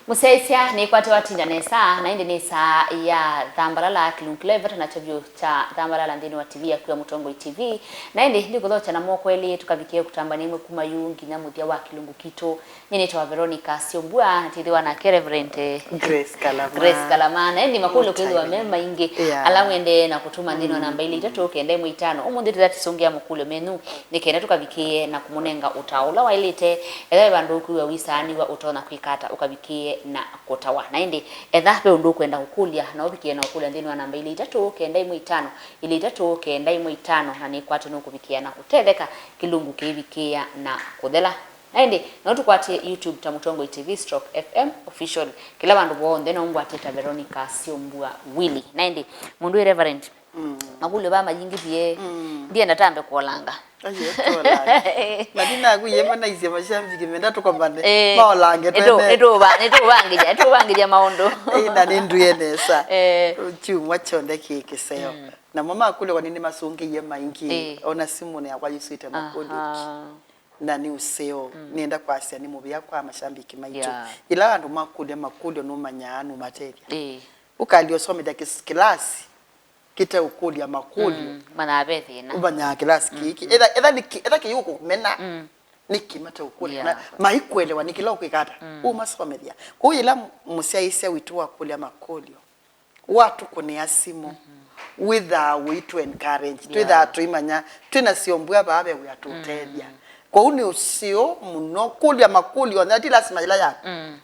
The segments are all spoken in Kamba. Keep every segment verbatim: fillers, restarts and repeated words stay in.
Mũsyaĩĩsya, nĩkwate watinda nesa, na ĩndĩ nĩ saa ya Thambalala, kĩlungu kĩla ĩvata nakyo vyũ kya Thambalala nthĩnĩ wa T V yaku ya Mũtongoi T V. Na ĩndĩ ndikũthokya na moko elĩ, tũkavikĩe kũtambany'a ĩmwe kuma yu nginya mũthya wa kĩlungu kitũ. Nyie nĩtawa Veronica Syombua, na twĩthĩwa nake Reverend, eh, Grace Kalama. Grace Kalama. Na ĩndĩ makũlyo kwĩthĩwa me maingĩ, yeah, ala mwendee na kũtũma nthĩnĩ wa namba ilĩ itatũ kenda ĩmwe itano. Ũmũnthĩ twĩthĩa tũsũngĩa makũlyo menyu, nĩ kenda tũkavikĩe na kũmũnenga ũtao ũla waĩlĩte. Ethĩwa ve vandũ ũkwĩw'a wĩsaanĩw'a, ũtonya kwĩka ata ũkavikĩe na kũtawa. Na ĩndĩ ethĩwa ve ũndũ ũkwenda kũkũlya, na ũvikĩe na ũkũlya nthĩnĩ wa namba ilĩ itatũ kenda ĩmwe itano, ilĩ itatũ kenda ĩmwe itano, na nĩkwate nũkũvikĩa na kũtetheka kĩlungu kĩivikĩa na kũthela. Na ĩndĩ no tũkwatye YouTube ta Mũtongoi T V stroke F M official. Kĩla vandũ vonthe no ngwatye ta Veronica Syombua Willy. Na ĩndĩ mũndũ wĩ Reverend, mm, makũlyo vaa mayingĩvie, mm, ndienda tambe kũolanga. Aye, tũolanga. Na ndinaku yema naisye mashabiki menda tũkomane. Eh, maolange nĩtũ-, twene. Nĩtũũva-, nĩtũũvangĩthya, nĩtũũvangĩthya maũndũ. Eh, na nĩndwĩe nesa. Eh. Kyumwa kyonthe kĩ kĩseo. Mm. Namo makũlyo kwani nĩmasũngĩie maingĩ. Eh. Ona simũnĩ yakwa yusĩte makũlyo. Aha. Na nĩ ũseo. Mm. Nĩenda kwasya nĩ mũvea kwa mashabiki maitũ. Yeah. Yĩla andũ makũlya makũlyo nũmanyaa nũmatethya. Ĩĩ. Ũkalya ũsomethya kĩs-, kĩlasi kĩteũkũlya makũlyo. Mm, manyaa ve thĩna. Ũmanyaa kĩlasi kĩĩ kĩ. Mm-hmm. Etha, etha nĩ kĩ-, etha kĩyũkũmena. Mm. Nĩkĩ mateũkũlya? Yeah. Na maikũelewa nĩ kĩla ũkwĩka ata. Mm. Ũmasomethya. Kwoou yĩla mũsyaĩĩsya witũ wakũlya makũlyo, watũkũnĩa simũ, mhm, wĩthaa ũitũ encourage, yeah, twĩthaa tũimanya twĩna Syombua vaa ve wĩa tũtethya. Mm. Kwoou nĩ ũseo mũno kũlya makũlyo onthe, ti lasima yĩla yaku. Mm.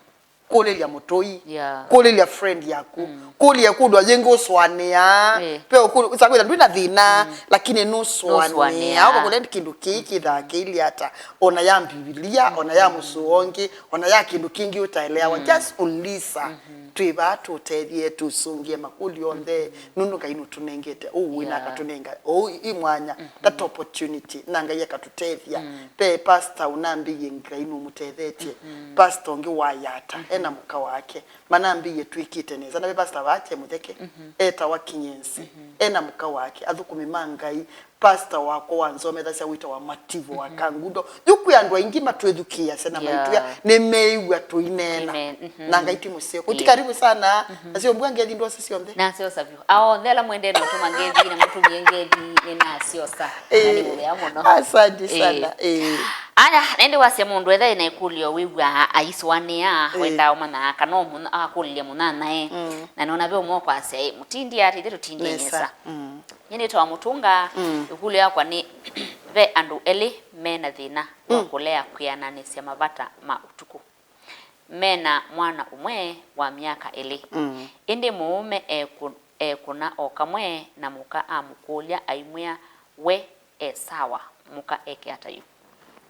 Kũlĩlya mũtũi, yeah, kũlĩlya friend yaku, mm, kũlya ĩkũlyo yĩngĩ ũsũanĩa. Eh. Ve ũkũlyo, ũsa kwĩtha ndwĩna thĩna, mm, lakini nũsũanĩa. Nũsũanĩa. Ũkakũlya kĩndũ kĩĩ kĩthaa kĩilye ata, ona ya Mbivilia, ona ya, mm, mũsũo ũngĩ, ona ya kĩndũ kĩngĩ ũtaeleawa. Mm. Just uliza. Mm-hmm. Twĩ vaa tũtethye, tũsũngĩe makũlyo onthe, nũndũ Ngai nũtũnengete ũu wĩna, yeah, akatũnenga ũu i mwanya, mm-hmm, that opportunity, na Ngai akatũtethya. Mm. Ve pastor ũnambĩie Ngai nũmũtethetye, mm-hmm, pastor ũngĩ wa Yata, mm-hmm, ena mũka wake, manambĩie twĩkĩte nesa. Na ve pastor vaa kye mũtheke, mm-hmm, etawa Kinyensi, mm-hmm, ena mũka wake, athũkũmi ma Ngai, pastor wakwa wanzomethasya wĩtawa Mativo wa, mhm, Kangundo. Yu kwĩ andũ aingĩ matwĩthukĩĩasya na, yeah, maitwĩa, nĩmeĩw'a tũineena. Amen. Mhm. Na Ngai ti mũseo. Kũti, yeah, karibu sana. Mhm. Nasyo mbua ngethi ndwasya syonthe. Nasyosa vyũ. Aonthe ala mwendee na ũtũma ngethi na mũtũmie ngethi, nĩnasyosa. Na, eh, nĩ mũvea mũno. Asante, eh, sana. Eh. Aya, na ĩndĩ wasya mũndũ etha ena ĩkũlyo wĩw'aa aisũanĩa, eh, wendaa ũmanyaa kana ũmũna-, akũlĩlya mũnyanyae. Mm. Na nona ve ũmwe ũkwasya, eh, mũtindie ata, ithe tũtindie nesa. Nesa. Mm. Nyie nĩtawa Mũtũnga, mm, ĩkũlyo yakwa nĩ, ve andũ elĩ me na thĩna wa, mm, kũlea kwĩananĩsya mavata ma ũtukũ. Me na mwana ũmwe wa myaka ĩlĩ. Mm. Ĩndĩ mũũme ekũ-, ekũna o kamwe na mũka amũkũlya aimwĩa we e sawa, mũka eke ata yu?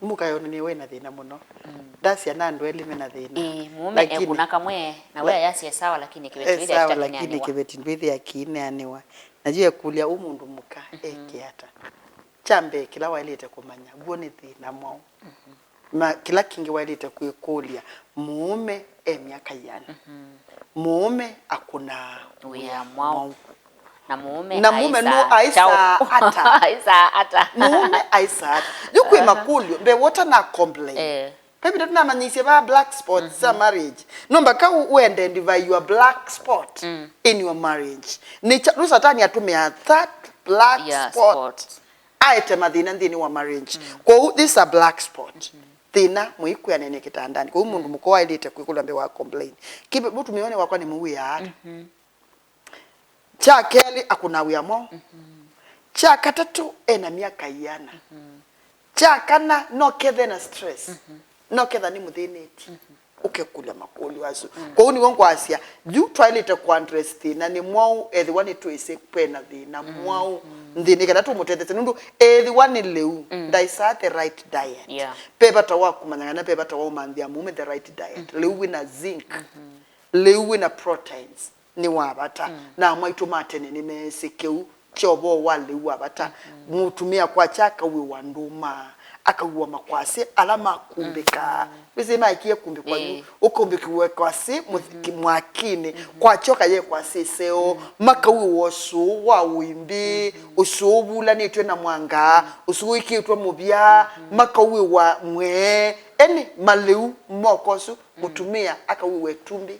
Mũka eonanie we na thĩna mũno. Mm. Ndasya na andũ elĩ me na thĩna. Ĩĩ, mũũme, lakini, ekũna kamwe, na we, la-, ayasya e sawa, lakini kĩveti, e sawa, lakini kĩveti ndwĩthĩa kĩineanĩwa. Na yu ekũlya ũ mũndũ mũka, mhm, eke ata? Kya mbee, kĩla waĩlĩte kũmanya, w'o nĩ thĩna mwaũ? Mhm. Na kĩla kĩngĩ waĩlĩte kwĩkũlya, mũũme e myaka yĩana? Mhm. Mũũme akũnaa wĩa mwaũ? Mwaũ? Na mũũme, na mũũme aisaa nũ-, aisaa kyaũ? Ata? Aisaa ata? Mũũme aisaa ata? Yu kwĩ, aha, makũlyo, mbee wota na complain. Eh. Baby, tatu namanyisye va black spot, mhm, za marriage. No mpaka u, u identify your black spot, mm, in your marriage. Nĩ kya, nũ Satani atũmĩaa that black, yeah, spot, spot. Aete mathĩna nthĩnĩ wa marriage. Mm. Kwoou, this is a black spot. Mm-hmm. Thĩna mũikwĩanene kĩtandanĩ. Kwoou mũndũ, mm, mũka waĩlĩte kwĩkũlwa mbee wa complain. Kĩve mũtumĩonĩ wakwa nĩ mũwĩa ata? Mm-hmm. Kya kelĩ, akũna wĩa mwaũ? Mhm. Kya katatũ, ena myaka yĩana? Mhm. Kya kana, no kethe na stress. Mhm. No ketha nĩ mũthĩnĩtye. Mhm. Ũkekũlya makũlyo asu. Mm. Kwoou nĩw'o ngwasya, yu twaĩlĩte kũ address thĩna nĩ mwaũ, ethĩwa nĩtwĩsĩ kwĩna thĩna, mm, mwaũ, mm, nthĩnĩ, kana tũmũtethesye. Nũndũ ethĩwa nĩ lĩu, mm, ndaisaa the right diet. Yeah. Ve vata wa kũmanya kana ve vata wa ũmanthĩa mũũme the right diet. Mm. Lĩu wĩna zinc. Mhm. Lĩu wĩna proteins. Nĩ wa vata. Mm. Na amwaitũ ma tene nĩmeesĩ kĩu, kya ũvoo wa lĩu wa vata. Mũtumĩa kwakya akauĩwa ndũma, akauĩwa makwasĩ ala makumbĩkaa. Wĩsĩ maekie kumbĩkwa yu, ũkumbĩkiwe kwasĩ mũth- ki- mwakinĩ, kwakya ũkaye kwasĩ ĩseo, makauĩwa ũsũũ wa ũimbi, ũsũũ ũvulanĩtw'e na mwanga, ũsũũ wĩkĩtwe mũvya, makauĩwa mwee. Eni malĩu moko ũsu, mũtumĩa akauĩwa ĩtumbĩ.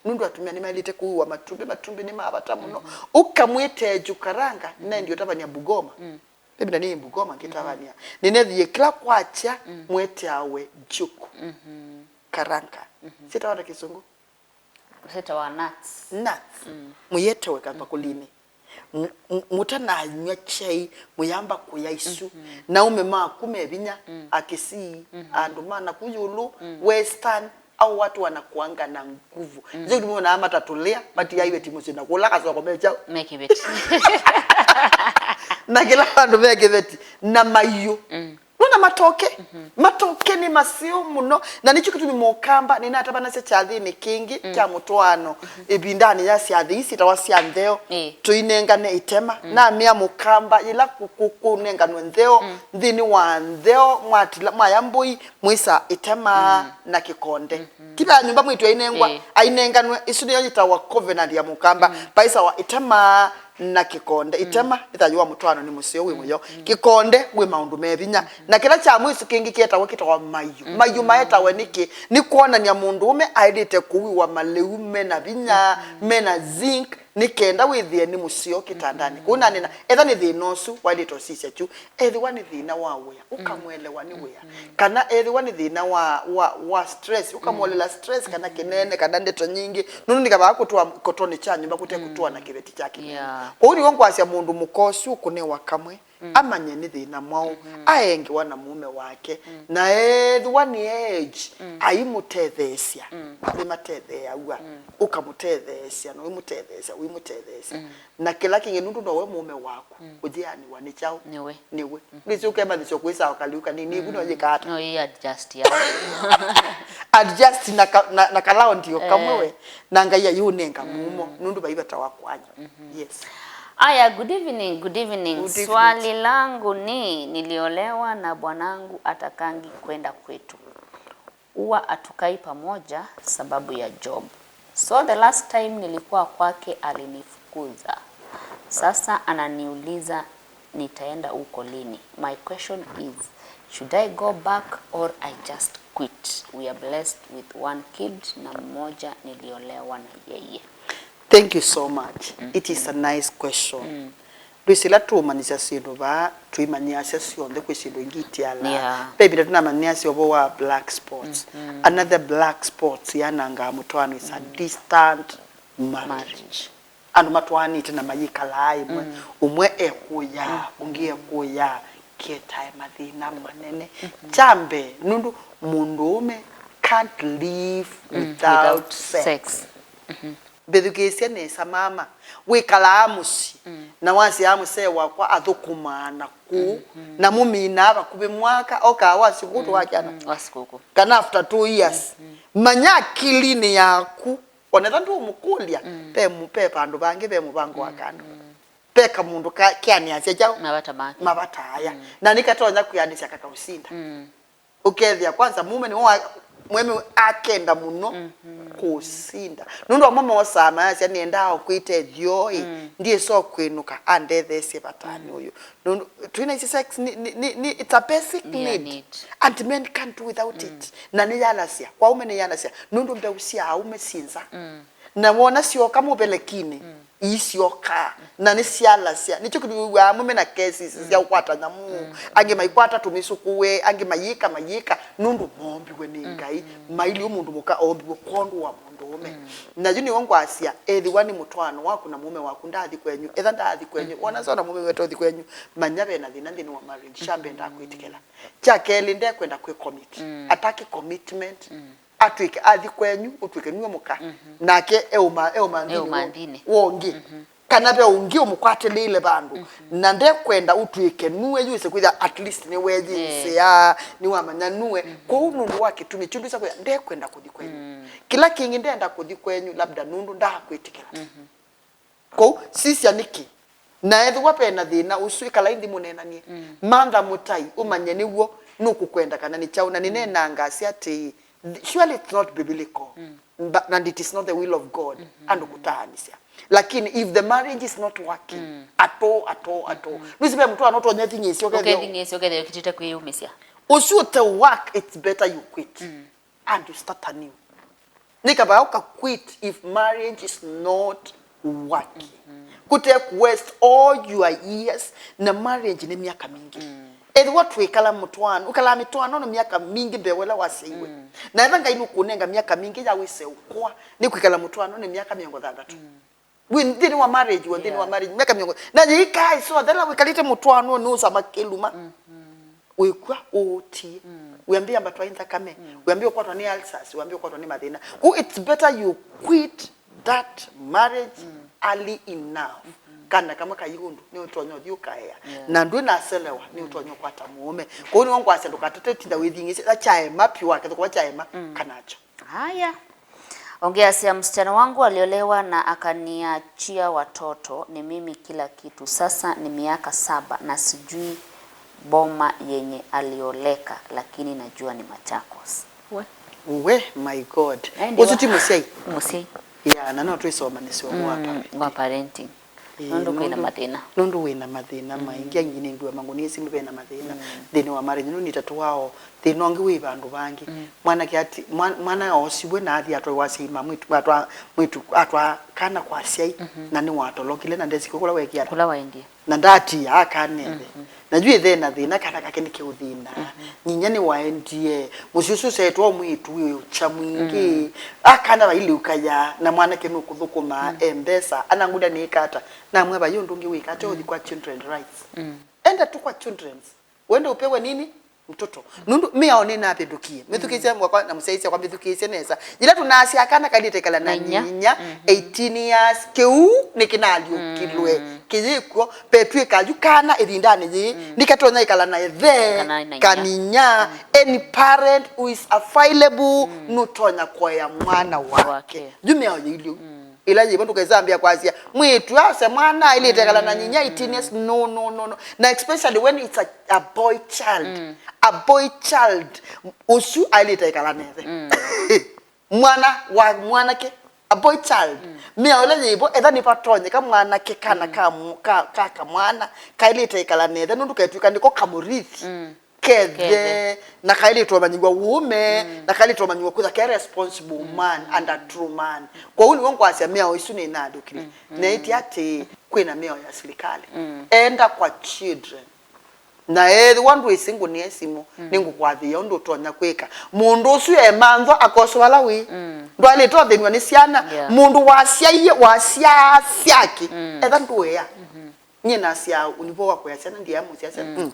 Nũndũ atumĩa nĩmaĩlĩte kũuĩwa matumbĩ, matumbĩ nĩ ma vata mũno. Ũkamwĩte Jukaranga, nĩnaendie ũtavany'a Bugoma. Ĩvinda nĩ Bugoma ngĩtavany'a. Nĩnethie kĩla kwakya, mweteawe juku. Karanga. Syĩtawa na Kĩsũngũ? Syĩtawa nuts. Nuts. Mũyetewe kavakulinĩ. Mu- mu- mũtananywa kyai, mũyamba kũya isu. Na aume maku me vinya, Akisii, andũ ma naku ĩũlũ, Western, au watu wanakuanga na nguvu. Ndio tumeona ama tatulia, but ya iwe timu sina kula kasoko mecha. Me kĩveti. Na kĩla andũ me kĩveti. Na maiũ. Nona matoke. Matoke nĩ maseo mũno. Na nĩkyo kĩtumi Mũkamba, nĩnatavanasya kyathĩnĩ kĩngĩ kya mũtwaano. Ĩvindanĩ ya syathĩ ii syĩtawa sya ntheo. Ĩĩ. Tũinengane itema. Namĩa Mũkamba, yĩla kũ- kũ- kũnenganwe ntheo, nthĩnĩ wa ntheo, mwatila, mwaya mbũi, mwĩsa itema na kĩkonde. Ti va nyũmba mwĩtu ainengwa, ainenganwe, ĩsu nĩyo yĩtawa covenant ya Mũkamba. Paisawa itema na kĩkonde. Itema nĩ thayũ wa mũtwaano, nĩ mũseo wĩ mũyo. Kĩkonde wĩ maũndũ me vinya. Na kĩla kya mwĩsu kĩngĩ kĩetawa, kĩtawa maiũ. Maiũ maetawe nĩkĩ? Nĩ kwonany'a mũndũũme aĩlĩte kũuĩwa malĩu mena vinya, mena zinc, nĩ kenda wĩthĩe nĩ mũseo kĩtandanĩ. Kũu nanena, etha nĩ thĩna ũsu, waĩlĩte ũsisya kyu. Ethĩwa nĩ thĩna wa wĩa, ũkamwelewa nĩ wĩa. Kana ethĩwa nĩ thĩna wa, wa, wa stress, ũkamwolela stress kana kĩnene, kana ndeto nyingĩ. Nũndũ nĩ kavaa kũtũa kĩkotonĩ kya nyũmba kũte kũtũa na kĩveti kya kĩnene. Yeah. Kwoou nĩw'o ngwasya mũndũ mũka ũsu ũkũnewa kamwe, amanye nĩ thĩna mwaũ, aengewa na mũũme wake, na ethĩwa nĩ age, aimũtetheesya, nĩmatetheeaw'a, ũkamũtetheesya, na ũimũtetheesya, ũimũtetheesya. Na kĩla kĩngĩ, nũndũ nowe mũũme waku, ũyĩanĩwa nĩ kyaũ? Nĩwe. Nĩwe. Nĩsĩ ũkemanyĩsya kwĩsa ũkaliu kanini, ĩvu no yĩka ata? No yĩ adjust ya. Adjust na ka- na, na kalaondio kamwe we, na Ngai ayũnenga mũumo, nũndũ vai vata wa kwanya. Yes. Aya, good evening, good evening. Good evening. Swali langu ni, niliolewa na bwanangu atakangi kwenda kwetu. Huwa hatukai pamoja sababu ya job. So the last time nilikuwa kwake alinifukuza. Sasa ananiuliza nitaenda huko lini. My question is, should I go back or I just quit? We are blessed with one kid na mmoja niliolewa na yeye. Thank you so much. It is a nice question. Ndwĩsĩ ĩla tũũmanyĩsya syĩndũ vaa, tũimanyĩasya syonthe, kwĩ syĩndũ ingĩ itialaa. Yeah. Ve ĩvinda tũnamanyĩasya ũvoo wa black spots. Another black spots yanangaa mũtwaano is a distant marriage. Andũ matwaanĩte na mayĩkalaa ĩmwe, ũmwe ekũyaa, ũngĩ ekũyaa, ketae mathĩna manene. Kya mbee, nũndũ mũndũũme can't live without sex. Mbĩthukĩĩsye nesa, mama. Wĩkalaa mũsyĩ, na wasyaa mũsee wakwa athũkũmaa na kũu, na mũminaa vakuvĩ mwaka, okaa wa sikũkũ wa kyana, wa sikũkũ, kana after two years. Manya akilinĩ yaku, onetha ndũũmũkũlya, ve mũ- ve vandũ vangĩ, ve mũvango wa kando. Ve kamũndũ ka- keanĩasya kyaũ? Mavata make. Mavata aya. Na nĩkatonya kwĩanĩsya kakausinda. Ũkethĩa kwanza mũme nĩwe wa- mweme akenda mũno kũsinda. Nũndũ amwe mosaa mayasya, "Nĩendaa o kwĩtethyo ĩ, ndiĩsa o kwĩnũka andetheesye vatanĩ ũyũ." Nũndũ twĩna isi sex ni, ni, ni, ni, it's a basic need. Need. And men can't do without it. Na nĩyalasya, kwa aume nĩyalasya, nũndũ mbeu sya aume syĩ nza. Na wona syoka mũvelekinĩ, iisyokaa, na nĩsyalasya. Nĩkyo kĩndũ wĩw'aa amwe mena cases sya kũkwata nyamũ, angĩ maikwata tũmĩsũkũe, angĩ mayĩka, mayĩka, nũndũ moombiwe nĩ Ngai, mailye ũũ mũndũ mũka oombiwe kwondũ wa mũndũũme. Na yu nĩw'o ngwasya, ethĩwa nĩ mũtwaano waku na mũũme waku ndaathi kwenyu, etha ndaathi kwenyu, wona sona mũũme wetũthi kwenyu, manya ve na thĩna nthĩnĩ wa marriage, kya mbee ndakwĩtĩkĩla. Kya kelĩ, ndekwenda kwĩ commit. Ataki commitment. Atw'ĩke athi kwenyu, ũtw'ĩke nue mũka, nake eũma, eũma nthĩnĩ wa ũngĩ. Kana ve ũngĩ ũmũkwatĩlĩĩle vandũ. Na ndekwenda ũtw'ĩke nue, yũĩse kwĩthĩa at least nĩweyĩsĩa, nĩwamanya nue. Kwoou nũndũ wa kĩtumi kyu ndwĩsa kwĩthĩa ndekwenda kũthi kwenyu. Kĩla kĩngĩ, ndenda kũthi kwenyu labda nũndũ ndaakwĩtĩkĩla. Kwoou sisya nĩkĩ Na ethĩwa ve na thĩna ũsu, ĩkalai nthĩ mũneenanie. Mantha mũtai, ũmanye nĩw'o nũkũkwenda kana nĩ kyaũ. Na nĩneenaa ngasya atĩĩ, surely it's not biblical. But, and it is not the will of God andũ kũtaanĩsya. Lakini if the marriage is not working at all, at all, at all, nũsĩ ve mũtwaano ũtonya thinyĩsya ũkethĩa ũkething'ĩsya ũkethĩa ũkitĩte kwĩyũmĩsya. Ũsu ũte work, it's better you quit and you start anew. Nĩ kavaa ũka quit if marriage is not working. Kũte ku waste all your years, na marriage nĩ myaka mingĩ. Ethĩwa twĩkala mũtwaano, ũkalaa mĩtwaano nĩ myaka mingĩ mbee wa ĩla wasyaiwe. Na ethĩwa Ngai nũkũnenga myaka mingĩ ya wĩse ũkũa, nĩ kwĩkala mũtwaano nĩ myaka mĩongo thanthatũ. Wĩ nthĩnĩ wa marriage, wĩ nthĩnĩ wa marriage, myaka mĩongo. Na yĩikaĩ so, thela wĩkalĩte mũtwaano nĩ ũsama kĩluma. Wĩkw'a ũũtie. Wĩambĩĩa mbatwa nthakame. Wĩambĩĩa ũkwatwa nĩ ulcers, wĩambĩĩa ũkwatwa nĩ mathĩna. Ku it's better you quit that marriage early enough. Kana kamwe kai ũndũ, nĩ ũtonya ũthi ũkaea. Na ndwĩ na selewa, nĩ ũtonya ũkwata mũũme. Kwoou nĩw'o ngwasya ndũkatate tinda wĩthing'ĩsya, ĩla kyaema piũ, wakethwa kũva kyaema, kanakyo. Haya. Ongeasya, msichana wangu aliolewa na akaniachia watoto, ni mimi kila kitu. Sasa ni miaka saba na sijui boma yenye alioleka, lakini najua ni Machakos. We. We, my God. Ũsu ti mũsyai? Mũsyai. Yeah, na no twĩsomanĩsya ũhoro wa parenting. Ĩĩ, nũndũ kwĩna mathĩna. Nũndũ wĩna mathĩna maingĩ, angĩ nĩngw'a mangũnĩsĩ nĩ vena mathĩna nthĩnĩ wa marriage. Nũndũ nĩ ta tũwao thĩna ũngĩ wĩ vandũ vangĩ. Mwanake ati, mwa- mwana oosiwe na athi atwaĩwa asyai ma mwĩtu, atwa mwĩtu, atwa kana kwa asyai, na nĩwatolokile na ndesĩ kũla wekie ata. Kũla waendie. Na ndatiaa kana ethe. Na yu ĩthe na thĩna, kana kake nĩkeũthĩna. Nyinya nĩwaendie. Mũsyĩ ũsu ũsyaĩtwe o mwĩĩtu wĩ ũkya mwingĩ. Akana vailĩũkaya, na mwanake nũkũthũkũma, e mbesa, anangũlya nĩĩka ata? Namwĩa vai ũndũ ũngĩ wĩka ata, ũthi kwa children rights. Enda tu kwa children's. Wende upewe nini? Mtoto. Nũndũ mĩao nĩnavĩndũkie. Mĩthukĩĩsye mwakwa na mũsyaĩĩsya kwa mĩthukĩĩsye nesa. Yĩla tũnaasya kana kailĩte ĩkala na nyinya, eighteen years, kĩu nĩkĩnaalyũkilwe. Kĩyĩkw'o, vetw'ĩka yu kana ĩvindanĩ yĩĩ, nĩkatonya ĩkala na ĩthe, kana na inya. Kana inya. Any parent who is available nũtonya kũea mwana wake. Wake. Yu mĩao yĩilyĩ. Ĩla yĩvo ndũkesambĩa kwasya, mwĩĩtu ase mwana ailĩte ĩkala na nyinya eighteen years. No, no, no, no. Na especially when it's a, a boy child. A boy child, ũsu ailĩte ĩkala na ĩthe. Mwana wa mwanake, a boy child. Mĩao ĩla yĩvo, etha nĩvatonyeka mwanake kana ka mu- ka- ka kamwana kailĩte ĩkala na ĩthe, nũndũ ketw'ĩka nĩko kamũrithi. Kethe, kethe, na kailĩtwe ũmanyĩw'a ũũme, na kailĩtwe ũmanyĩw'a kwĩtha ke responsible man and a true man. Kwoou nĩw'o ngwasya mĩao ĩsu nĩnalũkile. Neĩtye atĩ kwĩna mĩao ya silikalĩ. Enda kwa children. Na ethĩwa ndwĩsĩ ngũnĩe simũ, nĩngũkwathĩĩa ũndũ ũtonya kwĩka. Mũndũ ũsu emanthwa akosa vala wĩ. Ndwaĩlĩte ũthĩnw'a nĩ syana. Yeah. Mũndũ wasyaie, wasyaa syake. Etha ndũea. Nyie nasyaa ũnivo wa kũya syana, ndiaa mũsyaa syana. Mm.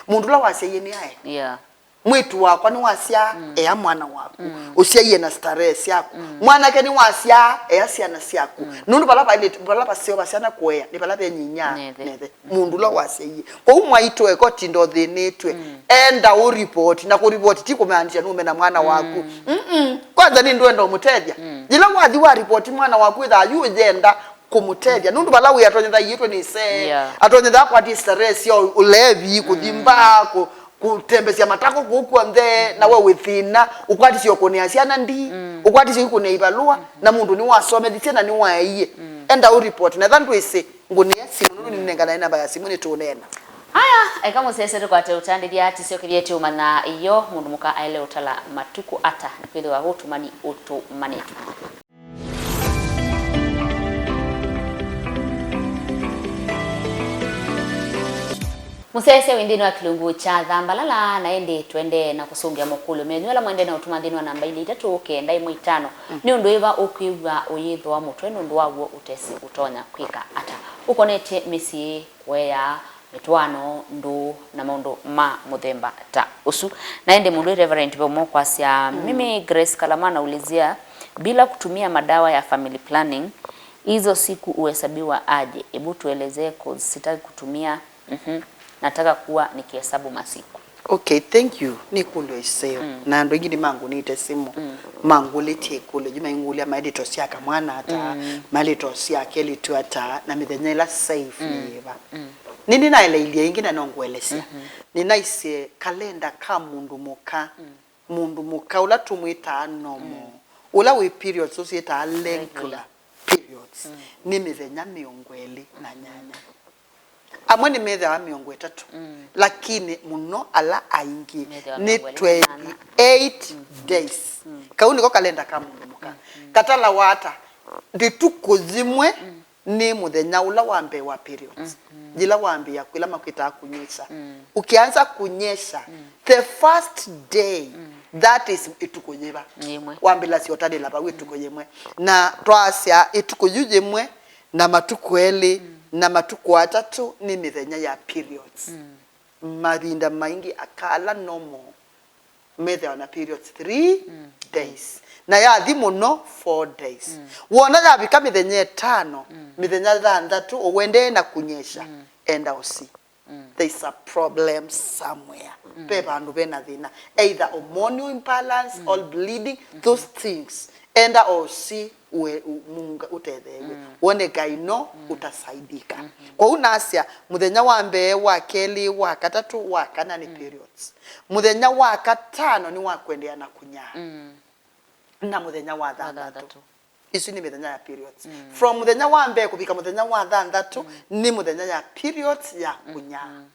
Mũndũ ũla wasyaie nĩ ae. Yeah. Mwĩĩtu wakwa nĩwasyaa, ea mwana waku. Ũsyaie na starehe syaku. Mwanake nĩwasyaa, ea syana syaku. Nũndũ vala vailĩte, vala vaseo va syana kũea, nĩ vala ve nyinya nethe. Mũndũ ũla wasyaie. Kwoou mwaitũ eka ũtinda ũthĩnĩtw'e, enda ũripoti, na kũripoti ti kũmaanisya nũme na mwana waku. Mm-mm. Kwanza nĩ ndwenda ũmũtethya. Yĩla wathi wa ripoti mwana waku, wĩthaa yu ũyenda kũmũtethya. Nũndũ vala wĩ atonyetha aiĩtwe nĩ ĩse. Yeah. Atonyetha akwatie starehe sya ũlevi, kũthi mbaa, kũ- kũtembesya matako kũu kw'onthe, na we wĩ thĩna, ũkwatisye ũkũnĩa syana ndi, ũkwatisye ũikũnĩa ivalũa, na mũndũ nĩwasomethisye na nĩwaeie. Enda ũripoti, na etha ndwĩsĩ, ngũnĩe simũ nũndũ nĩnenganae namba ya simũ nĩtũũneena. Aya, eka mũsese tũkwate ũtandĩthya, tĩsyokethie tĩũmanya ĩyo mũndũ mũka aĩle ũtala matukũ ata, nĩkwĩthĩwa ũtũmani ũtũmanĩtwe. Mũsyaĩĩsya wĩ nthĩnĩ wa kĩlungu kya Thambalala, na ĩndĩ tũendee na kũsũngĩa makũlyo menyu ala mwaendee na ũtũma nthĩnĩ wa namba ilĩ itatũ kenda ĩmwe itano. Nĩ ũndũ wĩva ũkwĩw'a ũyĩthũa mũtwe nũndũ wa w'o ũtesĩ ũtonya kwĩka ata? Ũkonetye mĩsyĩ, kũea, mĩtwaano, ndũũ, na maũndũ ma mũthemba ta ũsu. Na ĩndĩ mũndũ wĩ Reverend ve ũmwe kwasya, mimi Grace Kalama naulizia, bila kutumia madawa ya family planning, hizo siku uhesabiwa aje? Hebu tuelezee, 'cause sitaki kutumia. Mhm. Nataka kuwa nikihesabu masiku. Okay, thank you. Nĩ ĩkũlyo ĩseo. Mm. Na andũ aingĩ nĩmangũnĩte simũ. Mm. Mangũlĩtye ĩkũlyo yu maingũlya maĩlĩto sya kamwana ata, mm, maĩlĩto sya kelĩtu ata, na mĩthenya ĩla safe, mm, nĩ yĩva. Mm. Nĩnĩnaeleilye ĩngĩ na nongũelesya. Mm-hmm. Nĩnaisye kalenda ka mũndũ mũka. Mm. Mũndũ mũka ũla tũmwĩtaa normal. Mm. Ũla wĩ periods ũsyĩtaa regular, regular periods. Mm. Nĩ mĩthenya mĩongo ĩlĩ na nyanya. Amwe nĩmethĩawa mĩongo ĩtatũ, mm, lakini mũno ala aingĩ methĩawa nĩ mĩongo ĩlĩ na nyanya, twenty-eight, mm, days. Mm. Kau nĩko kalenda ka mũndũ mũka. Mm. Mm. Katalawa ata? Ĩtukũ yĩmwe, mm, nĩ mũthenya ũla wa mbee wa periods. Mm. Mm. Yĩla wambĩĩa kwĩla makwĩtaa kunyesha. Mm. Ukianza kunyesha, mm, the first day, mm, that is ĩtukũ yĩva? Yĩmwe. Wambĩlasya ũtalĩla vau ĩtukũ, mm, yĩmwe. Na twasya ĩtukũ yu yĩmwe, na matukũ elĩ, mm, na matukũ atatũ nĩ mĩthenya ya periods. Mm. Mavinda maingĩ aka ala normal methĩawa na periods three, mm, days. Na yathi mũno, four days. Mm. Wona yavika mĩthenya ĩtano, mm, mĩthenya thanthatũ, ũendee na kunyesha, mm, enda ũsi. Mm. There is a problem somewhere. Mm. Ve vandũ vena thĩna. Either hormonal imbalance, mm, or bleeding, mm-hmm, those things. Enda ũsi ue-, u-, munga ũtetheew'e. Mm. Wone Ngai no, mm, ũtasaidika. Mm-hmm. Kwoou nasya, mũthenya wa mbee, wa kelĩ, wa katatũ, wa kana nĩ, mm, periods. Mũthenya wa katano nĩ wa kwendeea na kũnyaa. Mm. Na mũthenya wa thanthatũ. Wa thanthatũ. Isu nĩ mĩthenya ya periods. Mm. From mũthenya wa mbee kũvika mũthenya wa thanthatũ, mm, nĩ mũthenya ya periods ya kũnyaa. Mm-hmm.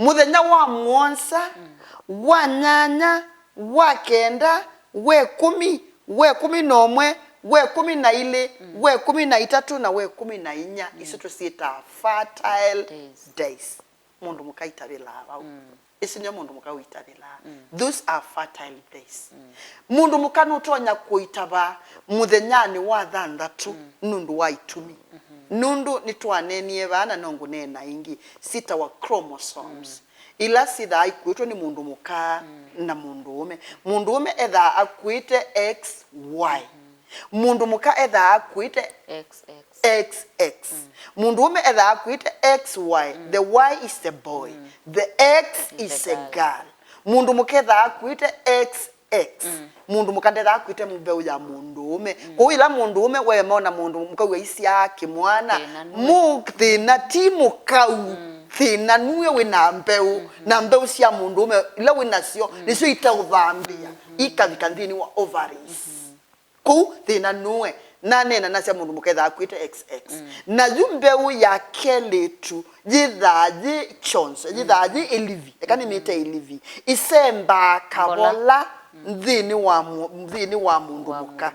Mũthenya wa mũonza, mm, wa nyanya, wa kenda, wa ĩkũmi, wa ĩkũmi na ũmwe, wa ĩkũmi na ilĩ, mm, wa ĩkũmi na itatũ, na wa ĩkũmi na inya, mm, isu tũsyĩtaa fertile days. Days. Mũndũ mũka aitavĩlaa vau. Mm. Isu nĩo mũndũ mũka ũitavĩlaa. Mm. Those are fertile days. Mm. Mũndũ mũka nũtonya kũitava mũthenyanĩ wa thanthatũ, mm, nũndũ wa itumi. Mm-hmm. Nũndũ nĩtwaneenie vaa na no ngũneena ĩngĩ, syĩtawa chromosomes. Mm. Ila syĩthaa ikuĩtwe nĩ mũndũ mũka, mm, na mũndũũme. Mũndũũme ethaa akuĩte X Y. Mm-hmm. Mũndũ mũka ethaa akuĩte X X. X X. Mm. Mũndũũme ethaa akuĩte X Y. Mm. The Y is the boy. Mm. The X is a girl. Mũndũ mũka ethaa akuĩte X X. Mm. Mũndũ mũka ndethaa akuĩte mbeũ ya mũndũũme. Mm. Kwoou ĩla mũndũũme weema ona mũndũ mũka wĩsyaa kĩmwana, thĩna nue. Mu-, thĩna ti mũkau. Mm. Thĩna nue wĩ na mbeũ. Mm-hmm. Na mbeũ sya mũndũũme ila wĩ nasyo, mm, nĩsyo itaũthambĩa, mm-hmm, ikavika nthĩnĩ wa ovaries. Mm-hmm. Kũu thĩna nũe, naneena nasya mũndũ mũka ethaa akuĩte X X. Mm. Na yu mbeũ ya kelĩtu yĩthaa yĩ kyonzo, mm, yĩthaa yĩ ĩlivi, eka nĩmĩte ĩlivi, ĩsembaa kavola, mm, nthĩnĩ wa mu-, nthĩnĩ wa mũndũ mũka.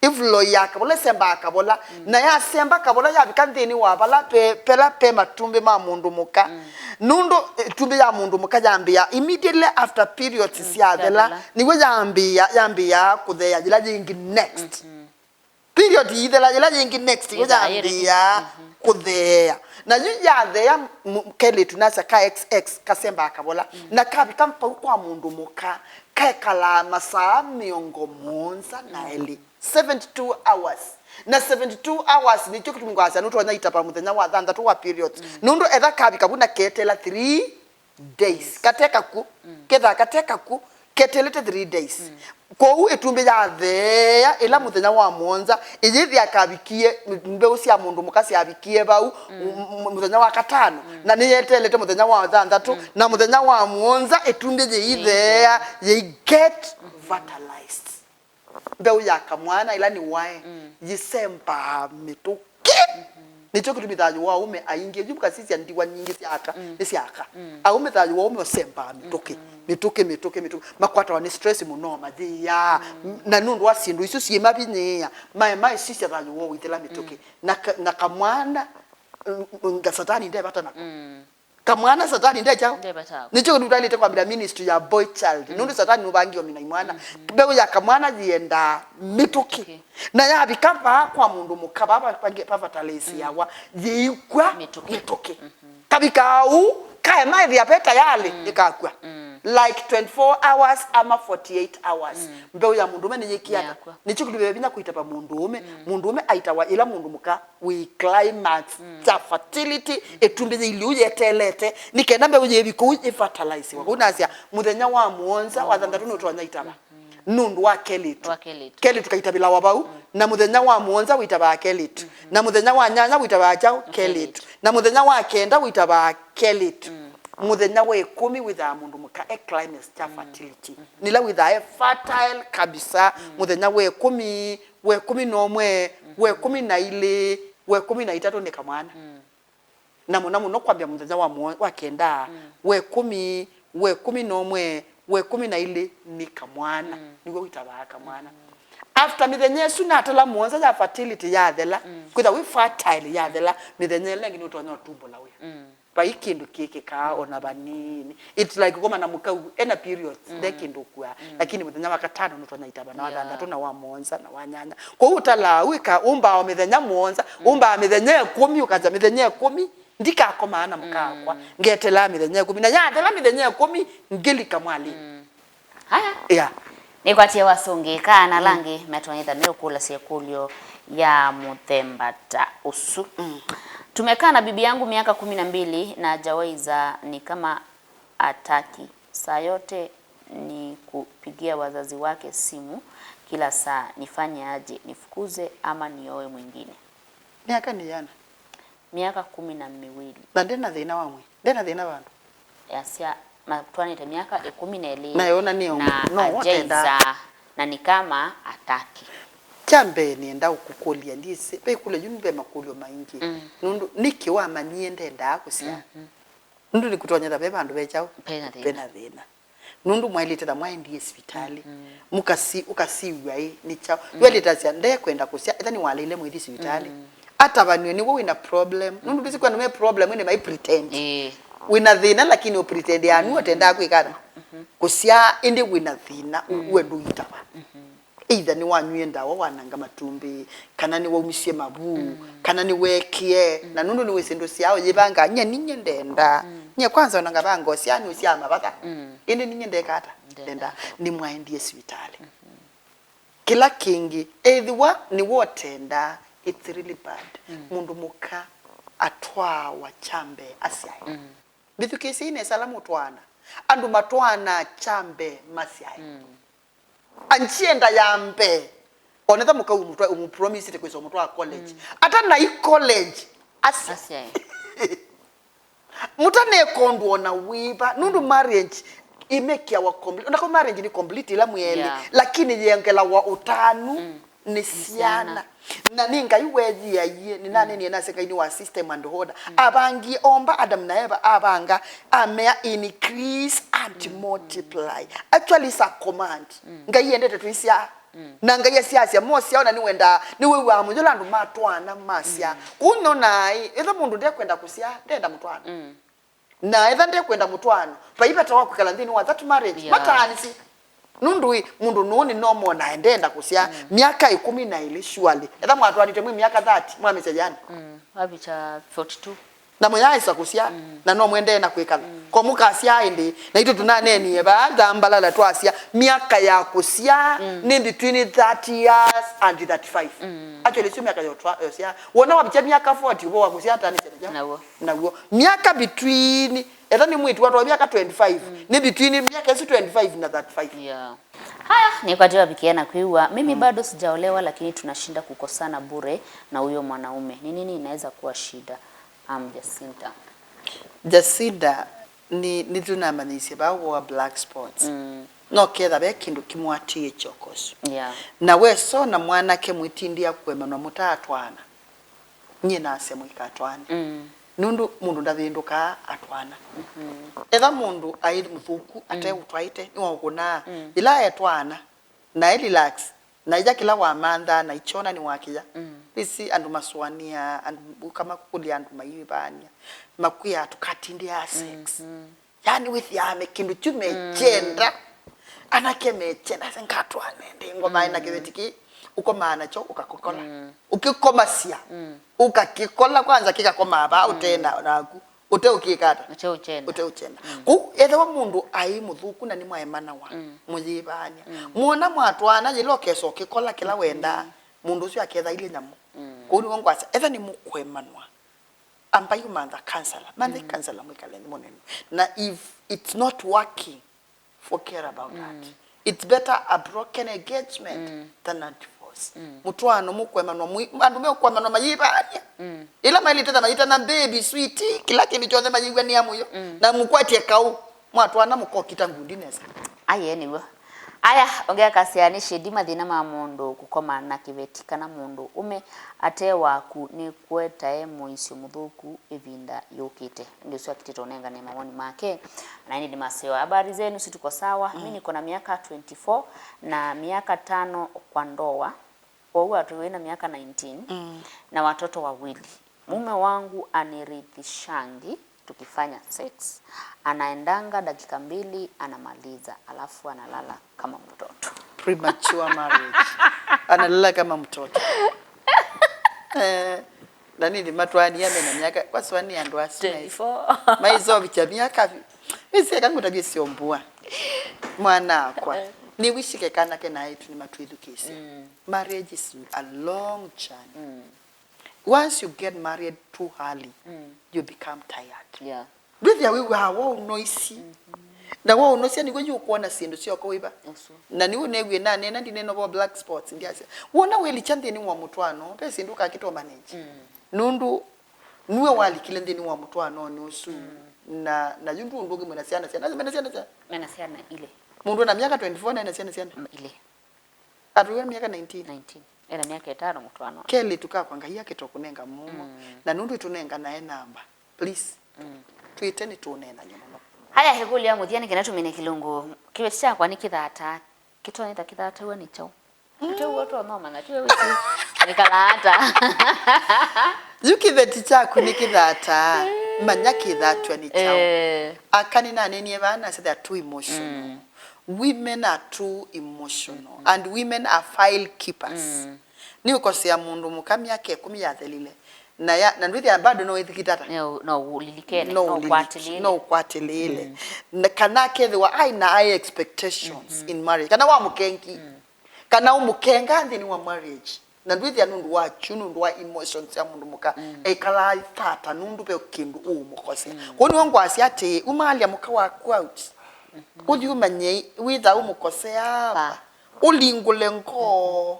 Ĩvulo ya kavola ĩsembaa kavola, mm, na yasemba kavola yavika nthĩnĩ wa vala pe, pela pe matumbĩ ma mũndũ mũka. Mm. Nũndũ ĩtumbĩ ya mũndũ mũka yambĩĩa immediately after periods, mm, syathela, syathela, nĩw'o yambĩĩa, yambĩĩa kũtheea yĩla yĩngĩ next. Mm-hmm. Period iithela yĩla yĩngĩ next, nĩw'o yambĩĩa, mhm, kũtheea. Na yu yatheea, m-, kelĩtu nasya ka X X kasembaa kavola, mm, na kavika vau kwa mũndũ mũka, kekalaa masaa mĩongo mũonza na elĩ. Mm. Seventy-two hours. Na seventy-two hours nĩkyo kĩtumi ngwasya nũtonya itava mũthenya wa thanthatũ wa periods. Mm. Nũndũ etha kavika vu na keteela three days. Kate kakw'ũ, mm, kethaa kate kakw'ũ, keteelete three days. Mm. Kwoou ĩtumbĩ yatheea ĩla mũthenya wa mũonza, ĩyĩthĩa kavikie, mbeũ sya mũndũ mũka syavikie vau, mm, m-, m-, mũthenya wa katano, mm, na nĩyeteelete mũthenya wa thanthatũ, mm, na mũthenya wa mũonza ĩtumbĩ yĩitheea, yĩi get fertilized. Mbeũ ya kamwana ĩla nĩ wae, mm, yĩsembaa mĩtũkĩ. Mm-hmm. Nĩkyo kĩtumi thayũ wa aũme aingĩ, yu mũkasisya ndiwa nyingĩ sya aka, mm, nĩ sya aka. Mm. Aũme thayũ wa aũme ũsembaa mĩtũkĩ, mm-hmm, mĩtũkĩ, mĩtũkĩ, mĩtũkĩ. Makwatawa nĩ stress mũno, mayĩaa. Mm. Na nũndũ wa syĩndũ isu syĩmavinyĩĩa, mae, maesisya thayũ woo ũithela mĩtũkĩ. Mm. Na ka-, na kamwana, mm, mm, nga Satani nde vata nako. Mm. Kamwana Satani nde kyaũ? Nde vata. Nĩkyo kĩtumi twaĩlĩte kwambĩlĩlya ministry ya boy child. Mm. Nũndũ Satani nũvangie ũmina imwana. Mm-hmm. Mbeũ ya kamwana yĩendaa mĩtũkĩ. Mĩtũkĩ. Na yavika vaa kwa mũndũ mũka, vaa va-, va-, vafatalĩsĩawa, mm, yĩikw'a mĩtũkĩ. Mĩtũkĩ. Mm-hmm. Kavika au, kaema ĩthĩa ve tayalĩ, mm, ĩkakw'a. Mm. Like twenty-four hours ama forty-eight hours. Mbeũ ya mũndũũme nĩyĩkĩata. Nĩkw'a. Nĩkyo kĩtũvĩvya vinya kũitava mũndũũme. Mũndũũme aitawa ĩla mũndũ mũka wĩ climax kya fertility, ĩtumbĩ yĩ iliu yeteelete, nĩ kenda mbeũ yĩvi kũu ĩfertilizewa. Kũu nasya, mũthenya wa mũonza, wa thanthatũ nũtonya itava. Nũndũ wa kelĩtu. Wa kelĩtu. Kelĩtu kaitavĩlawa vau, na mũthenya wa mũonza wĩtavaa kelĩtu. Na mũthenya wa nyanya wĩtavaa kyaũ? Kelĩtu. Kelĩtu. Na mũthenya wa kenda wĩtavaa kelĩtu. Mũthenya wa ĩkũmi wĩthaa mũndũ mũka e climax kya fertility. Nĩla wĩthaa e fertile kabisa. Mũthenya wa ĩkũmi, wa ĩkũmi na ũmwe, wa ĩkũmi na ilĩ, wa ĩkũmi na itatũ nĩ kamwana. Na mũno mũno kwambĩa mũthenya wa mũo-, wa kenda, wa ĩkũmi, wa ĩkũmi na ũmwe, wa ĩkũmi na ilĩ nĩ kamwana. Nĩw'o wĩtavaa kamwana. After mĩthenya ĩsu natala mũonza ya fertility yathela, kwĩtha wĩ fertile yathela, mĩthenya ĩla ĩngĩ nũtonya ũtumbũla wĩa. Vai kĩndũ kĩkĩkaa ona vanini. It's like ũkoma na mũkau ena periods, nde kĩndũ ũkuaa. Lakini mũthenya wa katano nũtonya itava, na wa thanthatũ, na wa mũonza, na wa nyanya. Kwoou ũtalaa wĩka, ũmbaa o mĩthenya mũonza, ũmbaa mĩthenya ĩkũmi, ũkasya mĩthenya ĩkũmi ndikakomaa na mũka wakwa. Ngetelaa mĩthenya ĩkũmi. Na yathela mĩthenya ĩkũmi, ngĩlika mwalĩ. Haya. Yeah. Nĩkwatie wasũngĩka na ala angĩ metwanyĩtha meũkũlasya ĩkũlyo ya mũthemba ta ũsu. Tumekaa na bibi yangu miaka kumi na mbili na hajawahi zaa, ni kama hataki. Saa yote ni kupigia wazazi wake simu kila saa. Nifanye aje? Nifukuze ama nioe mwingine? Myaka nĩ yana? Miaka kumi na miwili. Na ndena thĩna wa mwĩĩ? Ndena thĩna vandũ? Yasya matwanĩte myaka ĩkũmi na ĩlĩ. Na yona nĩ ũmwe. Na no ajaizaa, na ni kama ataki. Kya mbee nĩenda ũkũkũlya, ndisĩ, ve ĩkũlyo yu ve makũlyo maingĩ. Nũndũ nĩkĩ wamanyie ndendaa kũsyaa? Nũndũ nĩkũtonyetha ve vandũ ve kyaũ? Vena thĩna. Vena thĩna. Nũndũ mwaĩlĩte ta mwaendie sivitalĩ, mũkasi-, ũkasiw'a ĩ, nĩ kyaũ? Yu aĩlĩte asya, ndekwenda kũsyaa, ethĩwa nĩwaleile mwĩthi sivitalĩ. Atavanw'e nĩwe wĩna problem. Nũndũ ndĩsĩ kwĩ andũ me problem, ĩndĩ mai pretend. Ĩĩ. Wĩna thĩna, lakini ũ pretend anu ũtendaa kwĩka ata? Kũsyaa, ĩndĩ wĩna thĩna, ũ-, we ndũitava. Either nĩwanywie ndawa wananga matumbĩ, kana nĩwaumisye mavu, kana nĩweekie, na nũndũ nĩwĩsĩ ndũsyaa ũyĩvanga, nyie ninyie ndenda. Nyie kwanza ona ngavanga ũsyaa nĩũsyaa mavatha. Ĩndĩ ninyie ndeka ata? Ndenda. Ndenda. Nĩmwaendie sivitalĩ. Kĩla kĩngĩ, ethĩwa nĩwe ũtendaa, it's really bad. Mũndũ mũka atwaawa kya mbee asyae. Mbĩthukĩĩsyei nesa ala mũtwaana. Andũ matwaanaa kya mbee masyae. Anjienda ya mbee. Onetha mũka ũmũtwa-, ũmũpromisite kwĩsa ũmũtwaa college. Ata nai college, asya. Asyae. Mũtanekondwa ona wĩva. Nũndũ marriage imekiawa complete. Onako marriage ni complete ila mwĩ elĩ. Yeah. Lakini yengelawa ũtanu nĩ syana. Na nĩ Ngai weeyĩaie, nĩnanenie nasya Ngai nĩ wa system and order. Avangie omba Adam na Eva, avanga, amea, "Increase and multiply." Actually, it's a command. Ngai endete tũisyaa. Na Ngai asyaasya, mosyaa ona nĩwendaa, nĩwĩw'aa mũyo ĩla andũ matwaana masyaa. Kũu nonaa ĩ, ethĩwa mũndũ ndekwenda kũsyaa, ndenda mũtwaano. Na ethĩwa ndekwenda mũtwaano, vai vata wa kwĩkala nthĩnĩ wa that marriage. Yeah. Mataanisye. Nũndũ ĩ, mũndũ nũũ nĩ normal na ndenda kũsyaa. Myaka ĩkũmi na ĩlĩ, surely. Ethĩwa mwatwaanĩte mwĩ myaka thirty, mwamĩsya yani. Wavicha forty-two. Na mũyaaĩsa kũsyaa, na no mũendee na kwĩkala. Ko mũkasyaa ĩndĩ, naitũ tũnaneenie vaa Nzambalala twasya, myaka ya kũsyaa nĩ between thirty years and thirty-five. Actually, sio myaka yotwa, yosyaa. Wona wavicha myaka forty, ũvo wa kũsyaa tanĩsya. Naw'o. Naw'o. Myaka between, etha nĩ mwĩĩtu watwawa myaka twenty-five, nĩ between myaka ĩsu twenty-five na thirty-five. Yeah. Haya, nĩkwatĩ wavikia na kwĩw'a. Mimi bado sijaolewa, lakini tunashinda kukosana bure na huyo mwanaume. Ni nini inaweza kuwa shida? I'm Jacinta. Jacinta, ni, nĩtũnamanyĩisye vaa ũvoo wa black spots. No ketha ve kĩndũ kĩmwatie kyokosu. Yeah. Na wesona mwanake mwĩtindĩa kũemanwa mũtaatwaana. Nyie nasya mũikatwaane. Nũndũ mũndũ ndavĩndũkaa atwaana. Etha mũndũ aĩ mũthũku, ateũtwaĩte, nĩwaũkũnaa. Yĩla etwaana, na e relax, na ĩya kĩla wamanthaa, na ikyona nĩwakĩya. Ĩsi andũ masũanĩa, andũ ũkamakũlya andũ maiĩvaany'a, makwĩaa tũkatindĩaa sex. Yani wĩthĩaa me kĩndũ kyu mekyenda. Anake mekyenda, ase ngatwaane ndĩ ngoma ĩna kĩveti kĩ, ũkomaa nakyo ũkakĩkola. Ũkĩkomasya, ũkakĩkola kwanza kĩkakomaa vaa ũteenda naku. Ũteũkĩka ata? Ũteũkyenda. Ũteũkyenda. Kũu ethĩwa mũndũ aĩ mũthũku na nĩmwaemanawa, mũyĩvaany'a. Mwona mwatwaana, yĩla ũkesa ũkĩkola kĩla wendaa, mũndũ ũsu aketha ilye nyamũ. Kũu nĩw'o ngwasya, etha nĩmũkũemanwa, ambai ũmantha counselor. Manthei counselor mwĩkale nthĩ mũnene. Na if it's not working, forget about that. It's better a broken engagement than a divorce. Mũtwaano mũkũemanwa, mũi- andũ meũkũemanwa mayĩvaany'a. Ĩla maĩlĩte ta mayĩtana, baby, sweetie, kĩla kĩndũ kyonthe mayĩw'anĩa mũyo. Na mũkwatye kaũ, mwatwaana mũkokita ngundi nesa. Aye nĩw'o. Aya, ũngĩakasya nĩ shĩdi mathĩna ma mũndũ kũkoma na kĩveti kana mũndũ ũme ate waku nĩ kũetae mũisyo mũthũku ĩvinda yũkĩte. Ĩndĩ ũsu akitĩte ũnengane mawoni make. Na ĩndĩ nĩ maseo. Habari zenu, si tuko sawa? Mi niko na miaka twenty-four na miaka tano kwa ndoa. Kwoou atũĩ na miaka nineteen na watoto wawili. Mume wangu anirithishangi tukifanya sex, anaendanga dakika mbili anamaliza, alafu analala kama mtoto. Premature marriage. Analala kama mtoto. Eh, na nini matwani ya mena miaka kwa swani ya ndo asina. Twenty-four. Maizo bicha miaka. Isi kangutavye siombua. Mwana akwa. Ni wishike kana ke na etu ni matwithukise. Marriage is a long journey. Once you get married too early, you become tired. Yeah. Ndwĩthĩa wĩw'aa wa ũnoisi. Na wa ũnoisia nĩw'o yũkwona syĩndũ syoko wĩva. Ũsu. Na nĩw'o neewie nanena ndinena ũvoo black spots, ndyasya. Wona wĩlikya nthĩnĩ wa mũtwaano, ve syĩndũ ũkakĩtwa manage. Nũndũ nue walikile nthĩnĩ wa mũtwaanonĩ ũsu. Na, na yu ndũ ũndũ ũngĩ mwĩna syana, syana, mena syana sya? Mena syana ilĩ. Mũndũ ena myaka twenty-four na ena syana syana? Mm, ilĩ. Atũiwe myaka nineteen. Nineteen. Ena myaka ĩtano mũtwaano. Kelĩtu kakwa Ngai akĩtwa kũnenga mũmo. Na nũndũ ĩtũnenganae namba. Please. Twĩte nĩtũneenany'a mũno. Haya, ĩkũlyo ya mũthya nĩ kana tũmine kĩlungu. Kĩveti kyakwa nĩ kĩthata. Kĩtonye ta kĩthataw'a nĩ kyaũ? Tũw'o tũnomanya, tũwe wĩsĩ. Nĩkalaata. Yu kĩveti kyaku nĩ kĩthata. Manya kĩthatw'a nĩ kyaũ. Eh. Aka nĩnanenie vaa nasya they are too emotional. Women are too emotional and women are file keepers. Nĩũkosea mũndũ mũka myaka ĩkũmi yathelile na ya, na ndwĩthĩa bado no ĩthikitata. No, no ũlilikene, no ũliliki-, no ũkwatĩlĩĩle. Na kana akethĩwa ai na high expectations in marriage. Kana wamũkengi. Kana ũmũkenga nthĩnĩ wa marriage. Na ndwĩthĩa nũndũ wa kyu, nũndũ wa emotions sya mũndũ mũka, ekalaa ithata nũndũ ve kĩndũ ũũmũkosea. Kwoou nĩw'o ngwasya atĩĩ, umaalya mũka waku out. Ũthi ũmanye wĩtha ũmũkosea va. Ũlingũle ngoo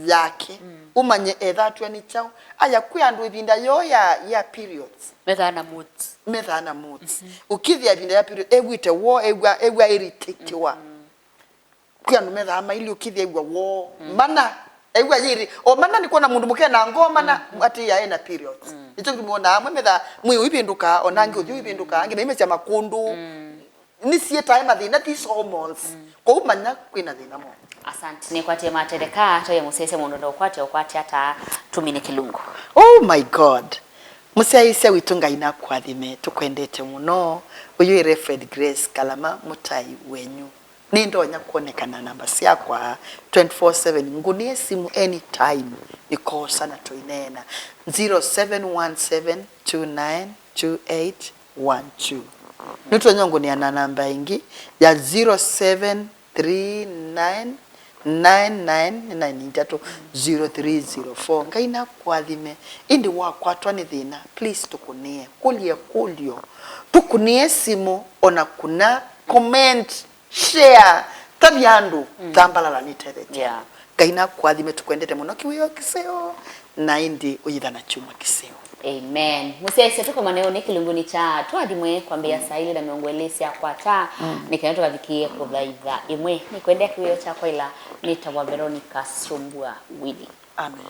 yake. Ũmanye ethatw'a nĩ kyaũ. Aya, kwĩ andũ ĩvinda yoo ya, ya periods. Methaa na moods. Methaa na moods. Ũkĩthĩa ĩvinda ya period, ew'ĩte woo, ew'a, ew'a irritatewa. Kwĩ andũ methaa mailye ũkĩthĩa ew'a woo. Mana, ew'a yĩrĩ. O mana nĩ kwona mũndũ mũka ena ngoo mana, atĩ ya ena periods. Nĩkyo kĩtumi wona amwe methaa mwĩĩ ũivĩndũka, ona angĩ ũthyũ ũivĩndũka, angĩ maimesya makũndũ. Nĩsyĩtae mathĩna, these hormones. Kwoou manya kwĩna thĩna mo. Asante. Nĩkwatie matetheka, toye mũsese mũndũ ndaũkwate, ũkwate ata, tũmine kĩlungu. Oh my God. Mũsyaĩĩsya witũ Ngai nakũathime, tũkwendete mũno. Ũyũ ĩ Reverend Grace Kalama, mũtai wenyu. Nĩndonya kwonekana namba syakwa twenty-four seven. Ngũnĩe simũ anytime, nĩkoosa na tũineena. Zero seven one seven two nine two eight one two. Nĩtũtonya ngũnĩa na namba ĩngĩ ya zero seven three nine nine nine nine itatu zero three zero four. Ngai nakũathime. Ĩndĩ wakwatwa nĩ thĩna, please tũkũnĩe. Kũlye kũlyo. Tũkũnĩe simũ, ona kuna comment. Share, tavya andũ, mm, tambalala nĩtethetye. Yeah. Ngai nakũathime, tũkwendete mũno kĩwĩoo kĩseo, na ĩndĩ ũyĩthana kyumwa kĩseo. Amen. Mũsyaĩĩsya tũkomane ũnĩ kĩlungunĩ kya tũathimwe kwambĩĩa saa ilĩ na mĩongo ĩlĩ sya kwata, mm, nĩ kana tũkavikĩe kũthaitha ĩmwe. Nĩkwendea kĩwĩoo kyakwa ĩla nĩtawa Veronica Sumbua Willy. Amen.